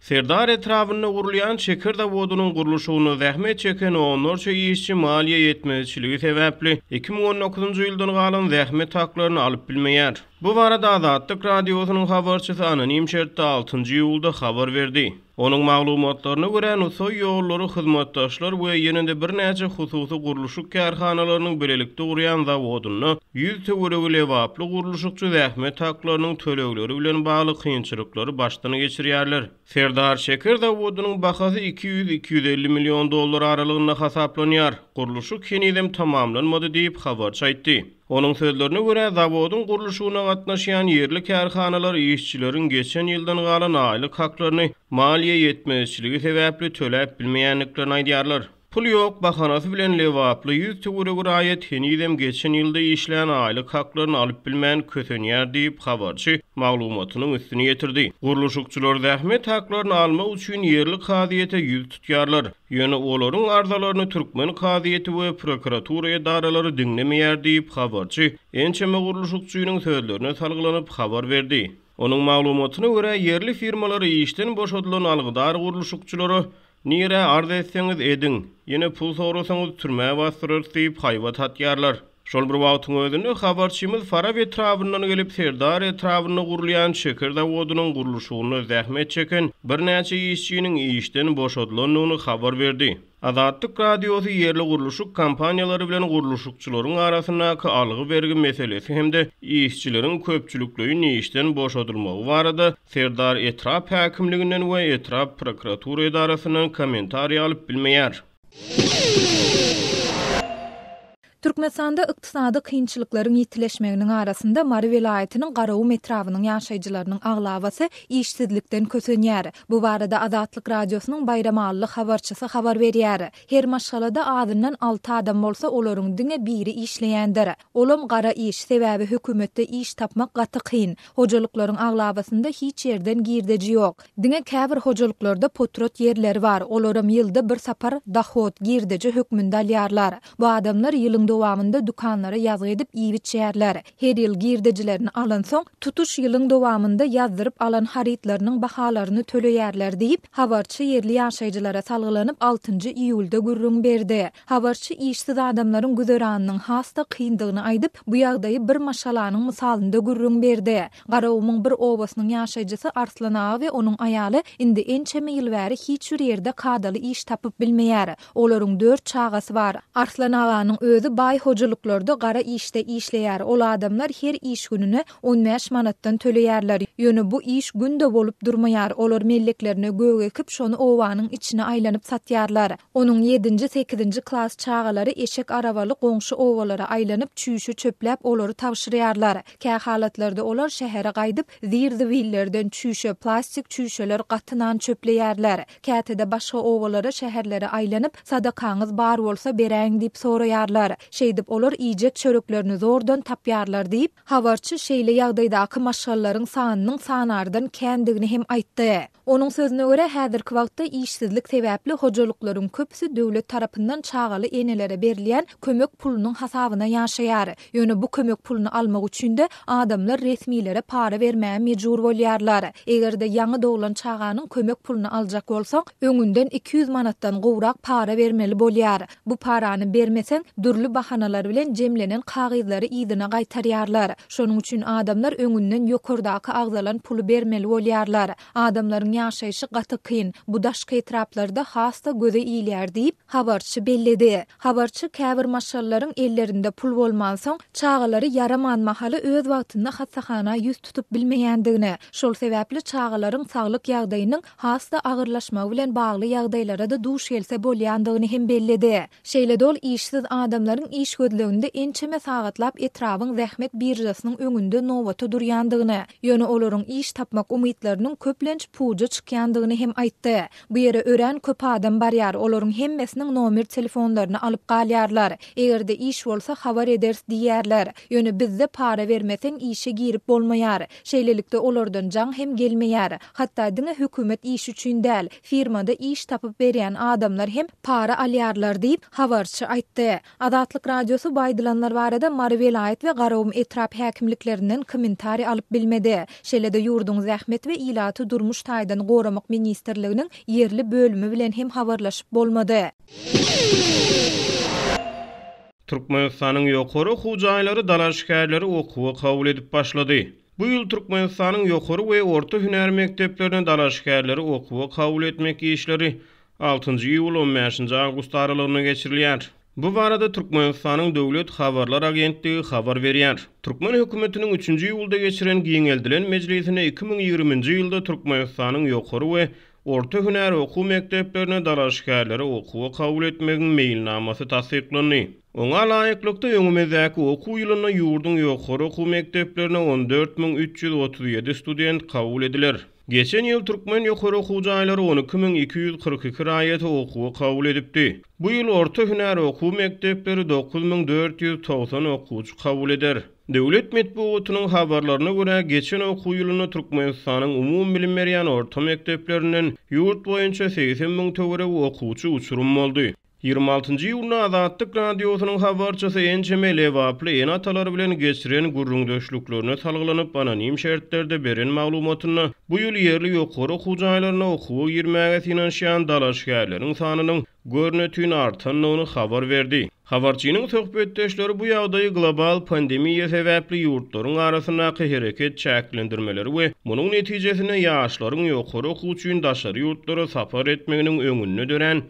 Serdar etrabynda gurulýan şeker zawodynyň gurluşygynda zähmet çeken onlarça işçi maliýe ýetmezçiligi sebäpli 2019-njy ýyldan galan zähmet haklaryny alyp bilmeýär. Bu barada Azatlyk Radiosynyň habarçysy anonim şertde altynjy iýulda habar berdi. Onuň maglumatlaryna görä, Nusaý ýollary hyzmatdaşlar we ýene-de birnäçe hususy gurluşyk kärhanalarynyň bilelikde gurýan zawodynda 100 töweregi lebaply gurluşykçy zähmet haklarynyň tölegleri bilen bagly kynçylyklary başdan geçirýärler. Serdar şeker zawodynyň bahasy 200-250 million dollar aralygynda hasaplanýar. Gurluşyk henizem tamamlanmady diýip, habarçy aýtdy. Onuň sözlerine görä, zawodyň gurluşygyna gatnaşýan ýerli kärhanalar işçileriň geçen ýyldan galan aýlyk haklaryny maliýe ýetmezçiligi sebäpli töläp bilmeýändiklerini aýdýarlar. Pul ýok bahanasy bilen lebaply 100 töweregi raýat henizem geçen ýylda işlän aýlyk haklaryny alyp bilmän kösenýär diýip, habarçy maglumatynyň üstüni ýetirdi. Gurluşykçylar zähmet haklaryny almak üçin ýerli kazyýete 100 tutýarlar. Ýöne olaryň arzalaryny türkmen kazyýeti we prokuratura edaralary diňlemeýär diýip, habarçy ençeme gurluşykçynyň sözlerine salgylanyp habar berdi. Onuň maglumatyna görä, ýerli firmalar işden boşadylan algydar gurluşykçylara Nirä arz etseňiz ediň, ýene pul sorasaňyz türmä basdyrarys diýip haýbat atýarlar. Şol bir wagtyň özünde, habarçymyz Farap etrabyndan gelip, Serdar etrabynda gurulýan şeker zawodynyň gurluşygynda zähmet çeken birnäçe işçiniň işden boşadylandygyny habar berdi. Azatlyk Radiosy ýerli gurluşyk kompaniýalary bilen gurluşykçylaryň arasyndaky algy-bergi meselesi hem-de işçileriň köpçülikleýin işden boşadylmagy barada Serdar etrap häkimliginden we etrap prokuratura edarasyndan kommentariý alyp bilmeýär. Türkmenistanda ykdysady kynçylyklaryň ýitileşmeginiň arasynda Mary welaýatynyň Garagum etrabynyň ýaşaýjylarynyň aglabasy işsizlikden kösenýär. Bu barada Azatlyk Radiosynyň baýramalyly habarçysy habar berýär. Her maşgalada azyndan alty adam bolsa, olaryň diňe biri işleýändir. Olam gara iş, sebäbi hökümetde iş tapmak gaty kyn. Hojalyklaryň aglabasynda hiç ýerden girdeji ýok. Diňe käbir hojalyklarda potrat ýerleri bar, olaram ýylda bir sapar dohod, girdeji hökmünde alýarlar. Bu adamlar ýylyň dowamynda dükanlara ýazgy edip iýip-içýärler. Her ýyl girdejilerini alansoň, tutuş ýylyň dowamynda ýazdyryp alan harytlarynyň bahalaryny töleýärler diýip, habarçy ýerli ýaşaýjylara salgylanyp altynjy iýulda gürrüň berdi. Habarçy işsiz adamlaryň güzeranynyň has-da kyndygyny aýdyp, bu ýagdaýy bir maşgalanyň mysalynda gürrüň berdi. Garagumuň bir obasynyň ýaşaýjysy Arslan aga we onuň aýaly indi ençeme ýyl bäri hiç bir ýerde kadaly iş tapyp bilmeýär. Olaryň dört çagasy bar. Arslan aganyň özi baý hojalyklarda gara işde işleýär. Ol adamlar her iş gününe 15 manatdan töleýärler. Ýöne bu iş günde bolup durmaýar. Olar melleklerine gök ekip, şony obanyň içine aýlanyp satýarlar. Onuň ýedinji, sekizinji klas çagalary eşek arabaly goňşy obalara aýlanyp, çüýşe çöpläp olary tabşyrýarlar. Kähalatlarda olar şähere gaýdyp, zir-zibillerden çüýşe, plastik çüýşeler, gaty nan çöpleýärler. Käte-de başga obalara, şäherlere aýlanyp, sadakaňyz bar bolsa beräýiň diýip soraýarlar. Şeýdip, olar iýjek çöreklerini zordan tapýarlar diýip, habarçy şeýle ýagdaýdaky maşgalalaryň sanynyň sanardan kändigini hem aýtdy. Onuň sözüne görä, häzirki wagtda işsizlik sebäpli hojalyklaryň köpüsi döwlet tarapyndan çagaly enelere berilýän kömek pulunyň hasabyna ýaşaýar. Ýöne bu kömek puluny almak üçin-de adamlar resmilere para bermäge mejbur bolýarlar. Eger-de ýaňy doglan çaganyň kömek puluny aljak bolsaň, öňünden 200 manatdan gowrak para bermeli bolýar. Bu parany bermeseň, dürli bahanalar bilen jemlenen kagyzlary yzyna gaýtarýarlar. Şonuň üçin adamlar öňünden ýokardaky agzalan puly bermeli bolýarlar. Adamlaryň ýaşaýşy gaty kyn, bu daşky etraplarda has-da göze ilýär diýip, habarçy belledi. Habarçy käbir maşgalalaryň ellerinde pul bolmansoň, çagalary ýaraman mahaly öz wagtynda hassahana ýüz tutup bilmeýändigini, şol sebäpli çagalaryň saglyk ýagdaýynyň has-da agyrlaşmagy bilen bagly ýagdaýlara-da duş gelse bolýandygyny hem belledi. Şeýle-de ol işsiz adamlaryň iş gözleginde ençeme sagatlap etrabyň zähmet biržasynyň öňünde nobata durýandygyny, ýöne olaryň iş tapmak umytlarynyň köplenç puja çykýandygyny hem aýtdy. Bu ýere örän köp adam barýar, olaryň hemmesiniň nomer telefonlaryny alyp galýarlar. Eger-de iş bolsa habar ederis diýýärler. Ýöne bizde para bermeseň işe girip bolmaýar. Şeýlelikde olardan jaň hem gelmeýär. Hatda diňe hökümet işi üçin däl, firmada iş tapyp berýän adamlar hem para alýarlar diýip, habarçy aýtdy. Azatlyk. Azatlyk Radiosy bu aýdylanlar barada Mary welaýat we Garagum etrap häkimliklerinden kommentariý alyp bilmedi. Şeýle-de ýurduň Zähmet we ilaty durmuş taýdan goramak ministrliginiň ýerli bölümi bilen hem habarlaşyp bolmady. Türkmenistanyň ýokary okuw jaýlary dalaşgärleri okuwa kabul edip başlady. Bu ýyl Türkmenistanyň ýokary we orta hünär mekdeplerine dalaşgärleri okuwa kabul etmek işleri altynjy iýul-on bäşinji awgust aralygynda geçirilýär. Bu barada Türkmenistanyň Döwlet habarlar agentligi habar berýär. Türkmen hökümetiniň üçünji iýulda geçiren giňeldilen mejlisinde 2020-nji ýylda Türkmenistanyň ýokary we orta hünär okuw mekdeplerine dalaşgärleri okuwa kabul etmegiň meýilnamasy tassyklandy. Oňa laýyklykda, öňümizdäki okuw ýylynda ýurduň ýokary okuw mekdeplerine 14 337 student kabul ediler. Geçen ýyl türkmen ýokary okuw jaýlary 12 242 raýaty okuwa kabul edipdi. Bu ýyl orta hünär okuw mekdepleri 9490 okuwçy kabul eder. Döwlet metbugatynyň habarlaryna görä, geçen okuw ýylynda Türkmenistanyň umumybilim berýän orta mekdeplerinden ýurt boýunça 80 müň töweregi okuwçy uçurym boldy. 26-njy iýunda Azatlyk Radiosynyň habarçysy ençeme lebaply ene-atalar bilen geçiren gürrüňdeşliklerine salgylanyp, anonim şertlerde beren maglumatynda bu ýyl ýerli ýokary okuw jaýlaryna okuwa girmäge synanyşýan dalaşgärleriň sanynyň görnetin artandygyny habar berdi. Habarçynyň söhbetdeşleri bu ýagdaýy global pandemiýa sebäpli ýurtlaryň arasyndaky hereket çäklendirmeleri we munuň netijesinde ýaşlaryň ýokary okuw üçin daşary ýurtlara sapar etmeginiň öňünde dörän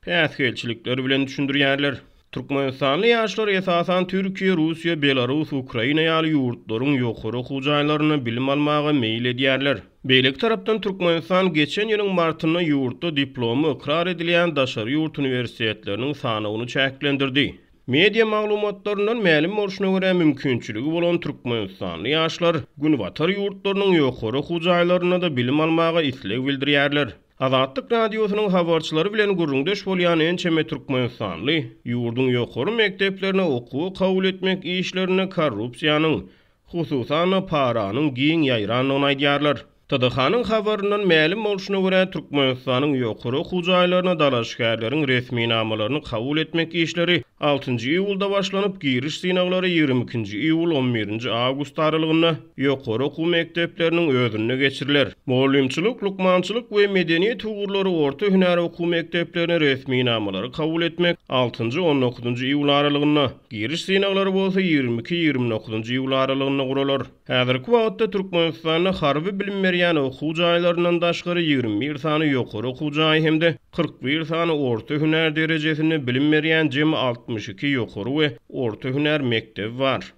päsgelçilikler bilen düşündirýärler. Türkmenistanly ýaşlar esasan Türkiýe, Russiýa, Belarus, Ukraina ýaly ýurtlaryň ýokary okuw jaýlarynda bilim almaga meýil edýärler. Beýleki tarapdan Türkmenistan geçen ýylyň martynda ýurtda diplomy ykrar edilýän daşary ýurt uniwersitetleriniň sanawyny çäklendirdi. Media maglumatlaryndan mälim bolşuna görä, mümkinçiligi bolan türkmenistanly ýaşlar günbatar ýurtlarynyň ýokary okuw jaýlarynda-da bilim almaga isleg bildirýärler. Azatlyk Radiosynyň habarçylary bilen gürrüňdeş bolýan ençeme türkmenistanly ýurduň ýokary mekdeplerine okuwa kabul etmek işlerinde korrupsiýanyň, hususan-da, paranyň giň ýaýrandygyny aýdýarlar. TDH-nyň habaryndan mälim bolşuna görä, Türkmenistanyň ýokary okuw jaýlaryna dalaşgärleriň resminamalaryny kabul etmek işleri altynjy iýulda başlanyp, giriş synaglary 22-nji iýul, on birinji awgust aralygynda ýokary okuw mekdepleriniň özünde geçiriler. Mugallymçylyk, lukmançylyk we medeniýet ugurlary orta hünär okuw mekdeplerine resminamalary kabul etmek altynjy, on dokuzynjy iýul aralygynda, giriş synaglary bolsa 22, 29-njy iýul aralygynda guralar. Häzirki wagtda Türkmenistanda harby bilim berýän okuw jaýlaryndan daşgary 21 sany ýokary okuw jaýy hem-de 41 sany orta hünär derejesinde bilim berýän jemi 62 ýokary we orta hünär mekdebi bar.